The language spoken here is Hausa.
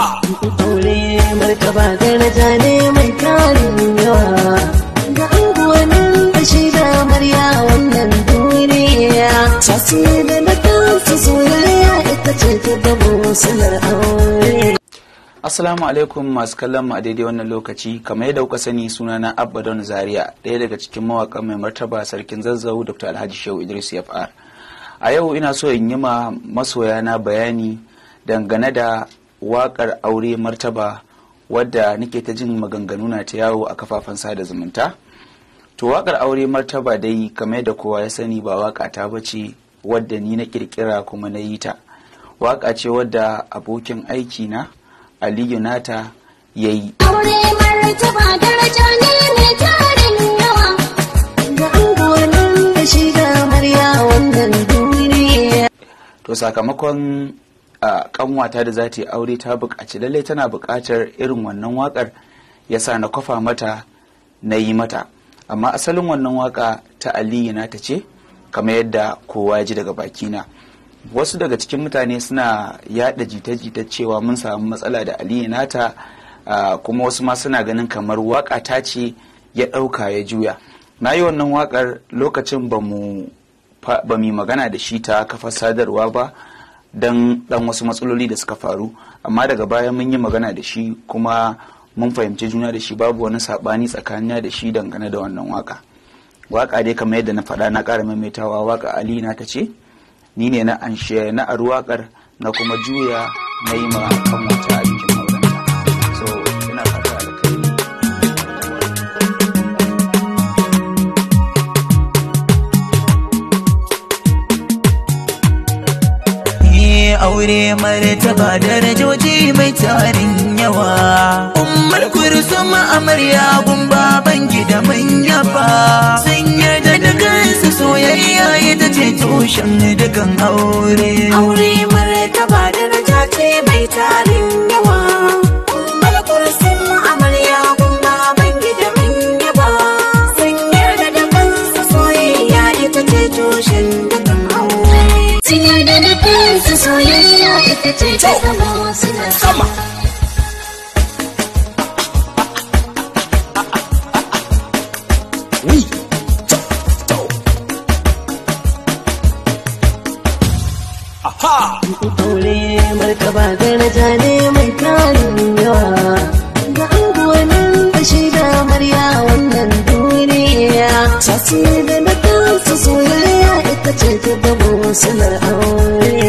Aure martaba daraja ne mai tarin yawa. Ga unguwannin da shi da amarya wannan duniya. Tasiri da kansu soyayya ita ce ta zamo silar aure. Assalamu alaikum masu kallon mu a daidai wannan lokaci. Kamar yadda kuka sani, sunana Abba Don Zaria, ɗaya daga cikin mawaƙan mai martaba Sarkin Zazzau Dr. Alhaji Shehu Idris FR. A yau ina so in yi ma masoyana bayani dangane da waƙar Aure Martaba wadda nake ta jin maganganu na ta yawo a kafafen sada zumunta. To, waƙar Aure Martaba dai, kamar yadda kowa ya sani, ba waƙa ta bace wadda ni na ƙirƙira kuma na yi ta. Waƙa ce wadda abokin aiki na Aliyu Nata ya yi. Aure martaba daraja ne mai tarin yawa. Ga unguwannin da shi da amarya wannan duniya. To, sakamakon a kanwata da za ta yi aure ta buƙaci, lallai tana buƙatar irin wannan waƙar, ya sa na kwafa mata na yi mata. Amma asalin wannan waƙa ta Aliyu Nata ce, kamar yadda kowa ya ji daga bakina. Wasu daga cikin mutane suna yada jita-jita cewa mun samu matsala da Aliyu Nata, kuma wasu ma suna ganin kamar waƙa ta ce ya ɗauka ya juya. Na yi wannan waƙar lokacin ba mu yi magana da shi ta kafar sadarwa ba don dan wasu matsaloli da suka faru, amma daga baya mun yi magana da shi kuma mun fahimci juna da shi, babu wani saɓani tsakanina da shi dangane da wannan waka. Waka dai, kamar yadda na faɗa na ƙara maimaitawa, waka Ali na ta ce, ni ne na anshe na aru waƙar na kuma juya na yi ma kanwata a bikin aurenta. So ina fata alkhairi. Aure martaba darajoji mai tarin yawa. Ummar Kursum amarya gun baban gida manya fa. Sun yarda da kansu, soyayya ita ce tushen dukan aure. Aure martaba daraja ce mai tarin yawa. Ummar Kursun amarya gun baban gida manya ba. Sun yarda da kansu, soyayya ita ce tushen dukan aure. Sun yarda da kansu, soyayya ita ce ta zama silar Sama. Oui. To. To. Aha. Aure martaba daraja ne mai tarin yawa. Ga unguwannin da shi da amarya wannan duniya. Tasiri da kansu soyayya ita ce ta zamo silar aure.